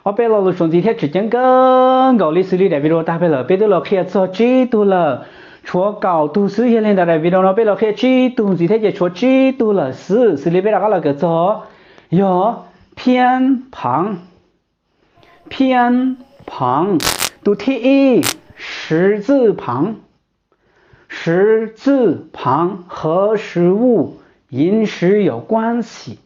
Ob peb lo lus suav ntxiv thiab tseem ceeb kawg nkaus li xws li daim video tag peb lawm, peb twb los qhia txog tsib tug lawm, tshuav kaum tug xwb. Yog li ntawd daim video no peb los qhia tsib tug ntxiv thiab ces tshuav tsib tug lawm xwb. Xws li peb rov qab los kawm txog, yog phiab phav, phiab phav. Tus thib ib, 十字旁, 十字旁和食物、饮食有关系.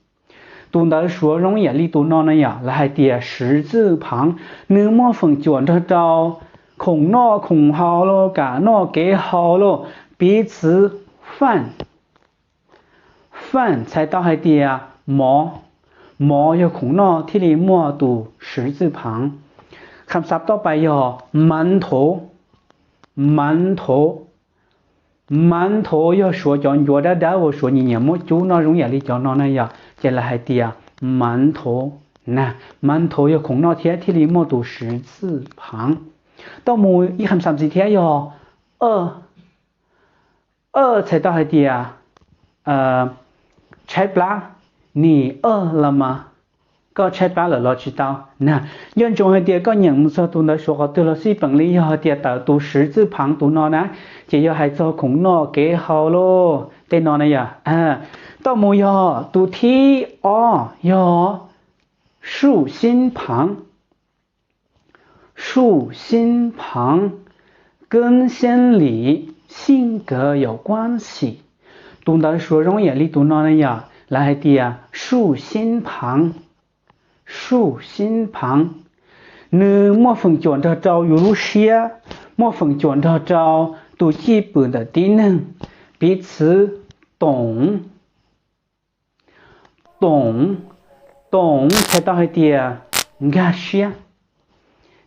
Tus ntawv suav zoo ib yam li tus no na yom, lawv hais tias 十字旁, nws muaj feem cuam nrog rau khoom noj khoom haus los, kev noj kev haus los, piv txwv 饭, 饭 txhais tau hais tias mov, mov yog khoom noj thiaj li muaj tus 十字旁. คำศัพท์ toj pais yog 馒头, 馒头, 馒头 yog suav cov ncuav dawb dawb uas suav nyiam nyiam muab cub noj zoo ib yam li cov no na yom, ces lawv hais tias 馒头 na. 馒头 yog khoom noj thiab thiaj li muaj tus 十字旁. Toj mus ib คำศัพท์ ntxiv thiab yog 饿, 饿 txhais tau hais tias tshaib plab, 你饿了吗? Koj tshaib plab lawm los tsis tau na. Nco ntsoov hais tias koj nyeem mus txog tus ntawv suav qhov twg los xij peem li yog hais tias tawm tus 十字旁 tus no na, ces yog hais txog khoom noj kev haus los tej no na yom. Toj mus yog tus thib ob yog 树心旁, 树心旁, 跟心理性格有关系. Tus ntawv suav zoo ib yam li tus no na yom, lawv hais tias 树心旁, 树心旁. Nws muaj feem cuam nrog rau yus lub siab, muaj feem cuam nrog rau tus cwj pwm ntawm tib neeg, piv txwv toom, toom, toom txhais tau hais tias nkag siab,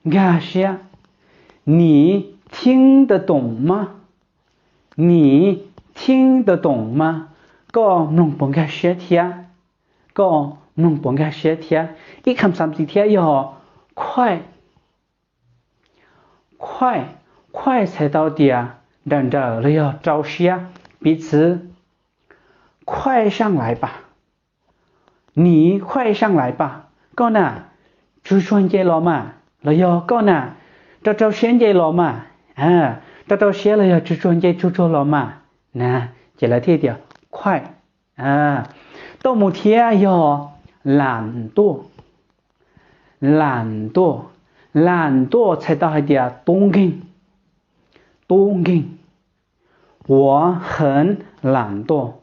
nkag siab. 你听得懂吗? 你听得懂吗? Koj mloog puas nkag siab thiab? Koj mloog puas nkag siab thiab? Ib คำศัพท์ ntxiv thiab yog 快, 快, 快 txhais tau tias nrawm nrawm los yog rau siab, piv txwv 快上来吧, 你快上来吧, koj na, tsuag tsuag nce los mas, los yog koj na, rau rau siab nce los mas, rau rau siab los yog tsuag tsuag nce tsuag tsuag los mas, na, ces lawv thiaj tias 快. Toj mus thiab yog 懒惰, 懒惰, 懒惰 txhais tau hais tias tub nkeeg, tub nkeeg. 我很懒惰,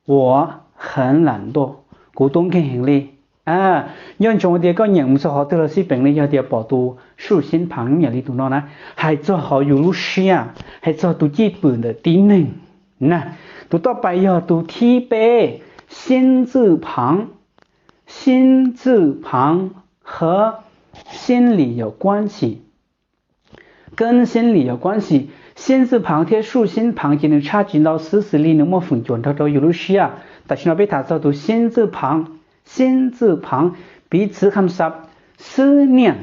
我很懒惰, kuv tub nkeeg heev li. Nco ntsoov tias koj nyeem mus txog qhov twg los xij peem li yog tias pom tus 树心旁 yam li tus no na, hais txog hauv yus lub siab, hais txog tus cwj pwm ntawm tib neeg na. Tus toj pais yog tus thib peb, 心字旁, 心字旁和心理有关系. 跟心理有关系, 心字旁 thiab 树心旁 ces nws tshaj tsis ntau xwb, xws li nws muaj feem cuam nrog rau yus lub siab. Tam sim no peb tham txog tus 心字旁, 心字旁, piv txwv คำศัพท์, 思念,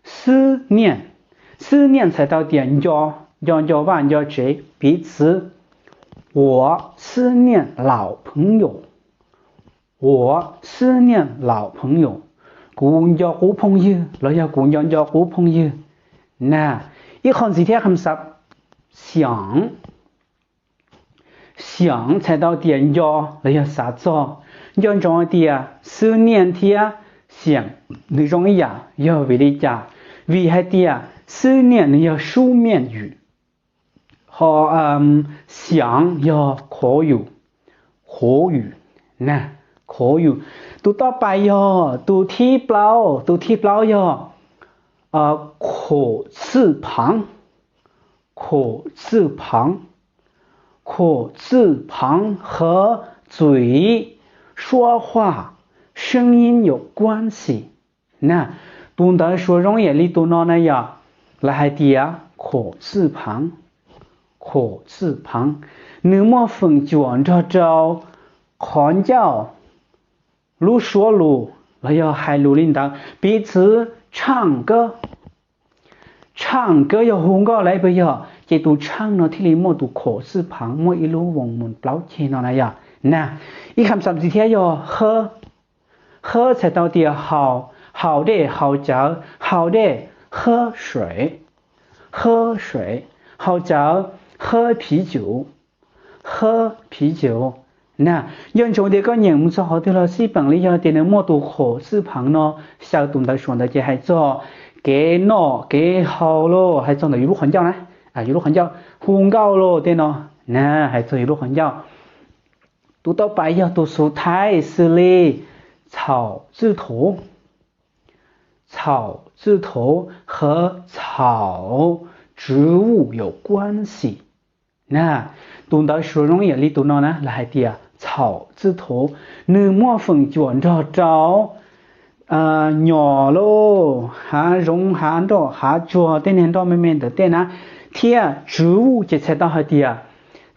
思念, 思念 txhais tau tias nco, nco nco vaj nco tsev, piv txwv 我思念老朋友, 我思念老朋友, kuv nco qub phooj ywg los yog kuv nco nco qub phooj ywg. Na, ib qho ntxiv thiab คำศัพท์, 想, 想 txhais tau tias nco los yog xav txog. Nco ntsoov hais tias 思念 thiab 想 nws zoo ib yam, yog vim li cas? Vim hais tias 思念 nws yog 书面语, ho 想 yog 口语, 口语. Tus toj pais yog tus thib plaub, tus thib plaub yog 口字旁, 口字旁, 口字旁和嘴、说话、声音有关系. Na, tus ntawv suav zoo ib yam li tus no na yom, lawv hais tias 口字旁, 口字旁, nws muaj feem cuam nrog rau qhov ncauj, lub suab lus los yog hais lus li ntawd, piv txwv 唱歌, 唱歌 yog hu nkauj lawm puas yog, ces tus 唱 no thiaj li muaj tus 口字旁, muaj ib lub voos mus plaub ceg no na yom. Na, ib คำศัพท์ ntxiv thiab yog 喝, Hawb txhais tau tias haus, haus dej, haus cawv, haus dej, 喝水, 喝水, haus cawv, 喝啤酒, 喝啤酒. Na, nco ntsoov tias koj nyeem mus txog qhov twg los xij peem li yog tias nws muaj tus khom xwb pheev no, xyaw tus ntawv suav ntawd ces hais txog kev noj kev haus lauj, hais txog ntawm yus lub qhov ncauj na, yus lub qhov ncauj, hu nkauj lauj tej no, na, hais txog yus lub qhov ncauj. Tus tau pais yog tus xu thaij xws li txhaum txwj thuv, txhaum txwj thuv 和草植物有关系. Na, tus ntawv suav zoo ib yam li tus no na, lawv hais tias txhaum txwj thuv, nws muaj feem cuam nrog rau nyom lauj, hav zoov hav nroj hav tsuag, tej niag nroj me me ntawm tej na, thiab 植物 ces txhais tau hais tias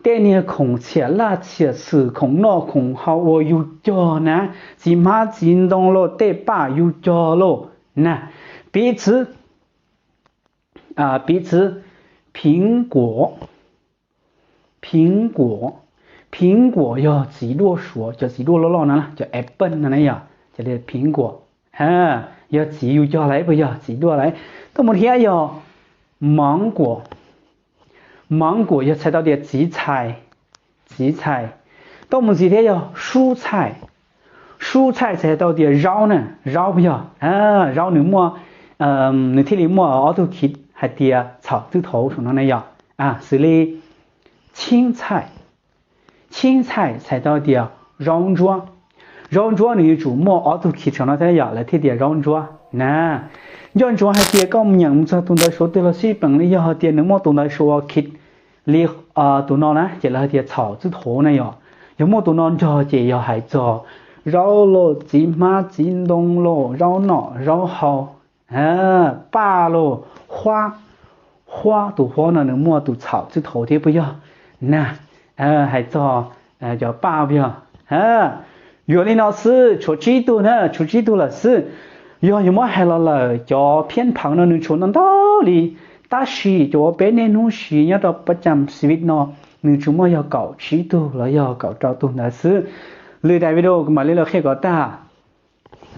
tej niag khoom txhiam laj txhiam xwm, khoom noj khoom haus uas yus cog na, txiv hmab txiv ntoo lauj, tej paj yus cog lauj. Na, piv txwv, piv txwv, 苹果, 苹果, 苹果 yog txiv duaj suav, cov txiv duaj loj loj no, cov apple no na yog, cov 苹果, yog txiv yus cog lawm puas yog txiv duaj lawm. Tuaj mus thiab yog 芒果, 芒果 yog txhais tau tias txiv txhais, txiv txhais. Tuaj mus ntxiv thiab yog 蔬菜, 蔬菜 txhais tau tias zaub na, zaub puas yog, zaub nws muaj, nws thiaj li muaj ob tug khij hais tias txhaum txwj thuv saum no na yog, xws li 青菜, 青菜 txhais tau tias zaub ntsuab, zaub ntsuab nws yuav tsum muaj ob tug khij saum no thiab yog lawv thiaj tias zaub ntsuab na. Nco ntsoov hais tias koj mus nyeem mus txog tus ntawv suav twg los xij peem li yog hais tias nws muaj tus ntawv suav khij li tus no na ces lawv hais tias txhaum txwj thuv na yog. Yog muaj tus no nrog ces yog hais txog zaub lauj, txiv hmab txiv ntoo lauj, zaub noj zaub haus, paj lauj, huab, huab, tus huab no nws muaj tus txhaum txwj thuv thiab puas yog na, hais txog cov paj puas yog. Yuav li no xwb, tshuav tsib tug na, tshuav tsib tug lawm xwb. Yog yuav muab hais los lawm cov phiab phav no nws tshuav ntau ntau li, tab sis cov uas peb niaj hnub siv nyob rau pab cam xis vis no nws tsuas muaj yog kaum tsib tug los yog kaum rau tug ntawd xwb. Lwm daim video kuv mam li los qhia kom tag.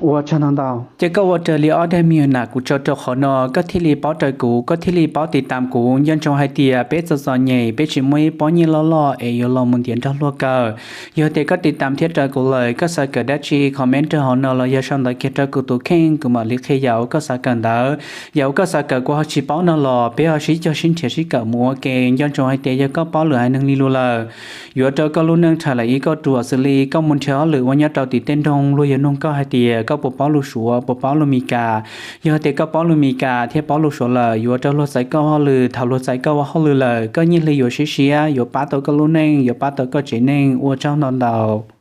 Ua tsaug ntau ntau. Ces koj ua raws li ob daim me nyuam nam kuv tso rau qhov no koj thiaj li paub raws kuv, koj thiaj li paub tiv tam kuv. Nco ntsoov hais tias peb txom txom nyem peb tsis muaj ib pob nyiaj loj loj es yuav los mus ntiav nrog luag kawm. Yog tias koj tiv tam thiab raws kuv lawm koj xav kawm dab tsi comment rau hauv no los yog sau ntawv kiag rau kuv tus kheej kuv mam li qhia yam uas koj xav kawm ntawd. Yam uas koj xav kawm kuv ho tsis paub no los peb ho sib cog sib nrhiav sib kawm mus ua ke. Nco ntsoov hais tias yog koj paub lwm haiv neeg li lus lawm, yuav rau koj lub neej rhais lawm ib kauj ruam xws li koj mus nrhiav hauj lwm ua nyob rau tim tej nroog luag yuav nug koj hais tias koj puas paub lus suav puas paub lus mis kas. Yog tias koj paub lus mis kas thiab paub lus suav lawm yuav rau luag txais koj ua hauj lwm, thaum luag txais koj ua hauj lwm lawm koj nyiaj hli yuav siab siab, yuav pab tau koj lub neej, yuav pab tau koj tsev neeg. Ua tsaug ntau ntau.